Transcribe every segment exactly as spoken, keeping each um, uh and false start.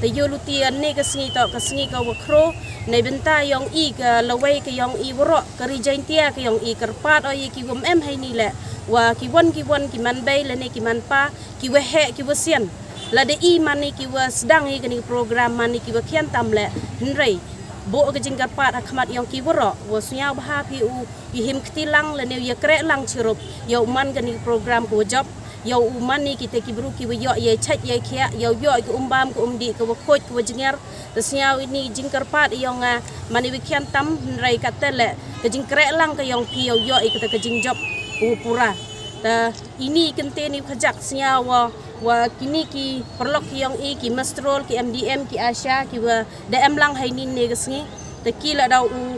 Te ïoh luti ane ka sngi toh ka sngi ka wa khro, nei bynta yong i ka lawei ka yong i waroh, ka Ri Jaintia ka yong i kyrpad o i ki wa em haini le, wa ki wan ki wan ki man bei lane ki man pa, ki wa heh ki wa sian. Lada i mani ki wa sdang i kani ka program mani ki wa khian tam le, hynrei. Bo ka jingkyrpad ha khmat yong ki waroh, wa sngewbha phi u, i him kti lang lane u ya kreh lang chirup, ya u man kani ka program ka wa jop, ya u man ni kita ki bru ki wa yoh ya chait ya khia, ya u yoh ka umbam ka umdi ka wa khoj ka wa jngar, te sngew ini jingkyrpad yong nga, mani wa khian tam hynrei kata le, ka jingkreh lang ka yong phi ya u yoh i kata ka jingjop, u pura. Te ini kynte ni khajak sngew wa, wa kini ki paralok ki yong i ki mastrol ki M D M ki ASHA ki wa da em lang haini ne ka sngi. Te ki la dau u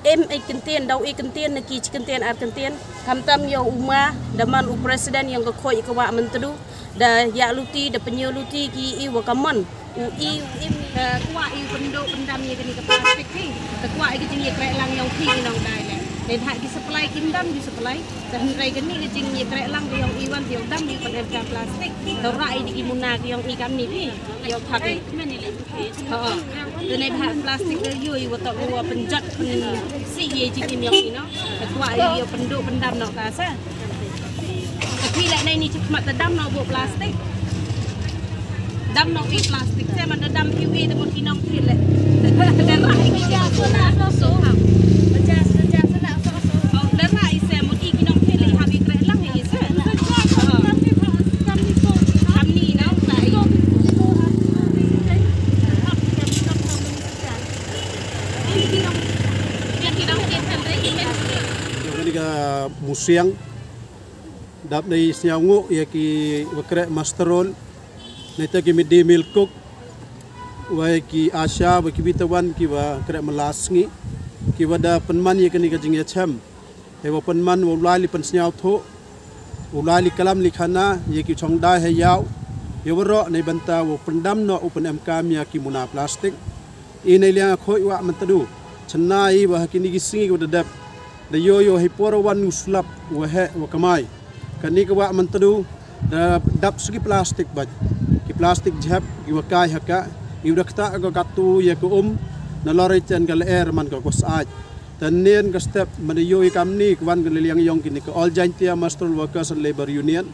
em ai kyntien, dau i kyntien na ki chi kyntien ar kyntien. Khamtam ya u ma, da man u president yong ka khoi ka wa Myntdu. Da ya luti, da pynyo luti ki i wa ka mon. U i, u im, da kwah i pynduh pyndam ya kani ka plastik ki. Da kwah i ka jingyakreh lang yong ki ki nongdai le. Da bha ki supply kim dam ki supply. Da hynrei kani ka jingyakreh lang ka yong i wan ki yong dam i pyn em ka plastik. Da rah i di ki muna ka yong i kam ni ki. Yoh phak i. Te nei bha plastik ka ïoh i wa toh ka wa pynjot pynsih i jingim yong i no. Te kwah i yoh pynduh pyndam noh ka sa. Te phi leh nei ni chi khmat te dam noh bo plastik. Dam noh i plastik. Te man te dam phi wi te mut ki nong phi leh. Te rah i ki jingim. Te rah i se mut i ki nong phi leh i hap i kreh lang i se. Kam ni no, ba i. Kani ka musiang dap dei sniaw ngu ya ki wa kreh master roll, neta ki midday meal cook, wa ya ki ASHA, wa ki bitawan ki wa kreh malas ngi, ki wa da pynman ya kani ka jingyachem. He wa pynman wa u lai li pynsniaw thuh, u lai li kalam li khana, ya ki chong dai he yaw, ya waroh nei bynta wa pyndam noh u pynemkam ya ki muna plastik. I nei liang a khoi wa Myntdu, chynna i wa ha kini ki sngi wa da dep, da yo yo hei por wan u slap, wa he, wa kamai. Kani ka wa Myntdu, da dap suki plastik baj, ki plastik jhep, ki wa kai haka, i wa da kta ka katu ya ka um, na lorry chen ka leer man ka kos aj. Te nien ka step, man da yo i kamni, ka wan ka liang yong kini ka All Jaintia Master Workers and Labour Union.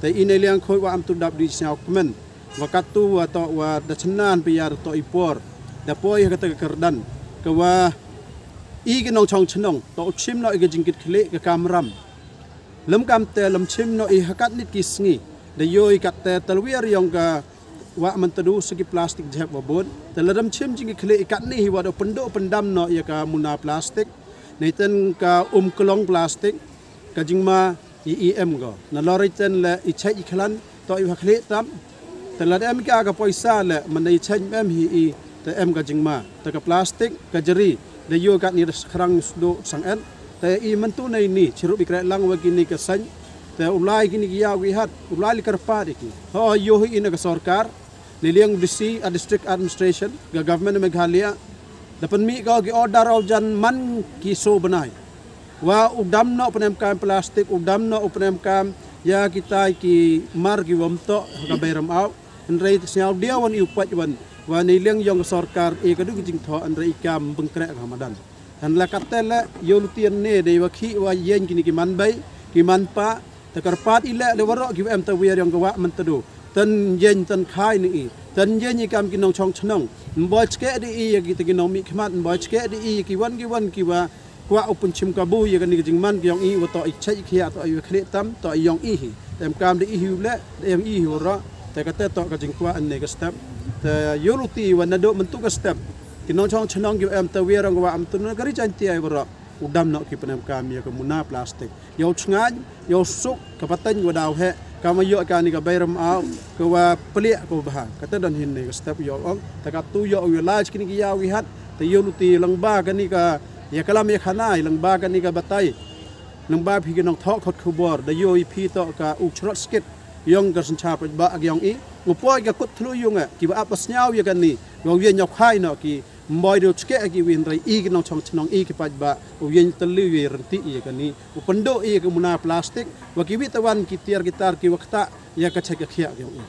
Te i nei liang khoi wa Myntdu dap di sniaw kmen. Wa katu wa toh wa da chynnan pia da toh i por. Da poi ha kata ka kyrdan. Ka wa i ki nongchong chnong. Toh u chim noh i ka jingkit khlieh ka kamram. Lem kam te lem chim noh i ha kat nit ki sngi. Da yo i kat te talwiar yong ka wa Myntdu sa ki plastik jhep wa bun. Te la dam chim jingkit khlieh i kat ni hi wa da pynduh pyndam noh ya ka muna plastik. Nei ten ka um klong plastik. Ka jingma i i em go. Na lorry ten le i chai i khlan, toh i wa khlieh tam. Te la da em ka ka poisa le, man da i chai em hi i, te em ka jingma. Te ka plastik, ka jari, da yo ka ni da skrang sdu sang en. Te i Myntdu nei ni, chirup i kreh lang wa kini ka sain. Te u lai kini ki ya wi hat, u lai li kyrpad i ki. Ho yo hi i na ka sorkar, ni liang D C, a district administration, ka government Meghalaya. Da pynmih ka ki order au jan man ki so bnai. Wa u dam noh u pynemkam plastik, u dam noh u pynemkam ya kitai ki mar ki wam toh ka bai ram au. Hynrei sniaw dia wan i u pait wan, wa nei liang yong ka sorkar e ka du ki jingthoh hynrei i kam bengkreh ka madan. Han la kat te le, yo lutien ne, dei wa khi wa yen kini ki man bai, ki man pa, te kyrpad i le, le waroh ki wa em ta wiar yong ka wa Myntdu. Ten yen ten khai ni i, ten yen i kam ki nongchong chnong. Mboi chke di i ya ki te ki nongmih khmat, mboi chke di i ya ki wan ki wan ki wa Kwah u pynchim kabu ïa kane ka jingman ka yong i, wa toh i chait i khiah, toh i wa khlieh tam, toh i yong i hi. Te em kam da i hi u leh, da em i hi waroh. Te kata toh ka jingkwah ane ka step. Te ïa luti wa naduh mynta ka step, ki nongchong chnong ki wa em tawiar, ong wa em tun ka ri Jaintia waroh, u dam noh ki pynemkam ïa ka muna plastik. Ïa u chngaiñ, ïa u suk, ka pateng wa daw heh, ka ma ïoh kane ka bai rem au, ka wa pliah ka wa bha. Kata don hi ne ka step ïa u ong. Te katu ïa u ïa laj kine ki ïa u ïa hat, te ïa luti lyngba kane ka ïa kalam ïa khana, lyngba kane ka batai. Lyngba phi ki nongthoh khot khubor, da ïoh i phi toh ka u chrot skit, yong ka synchar paidbah ka yong i. Ngu poi ka kut thlu yong eh, ki wa ap sñiaw ïa kane, wa u ïa ñiaw khai noh ki, mboi da u chkeh ki win rei i ki nongchong chnong i ki paidbah, u ïa teli ïa renti ïa kane, u pynduh ïa ka muna plastik, wa ki wi tawan ki tiar ki tar ki wa ktah, ïa ka chait ka khiah ka yong i.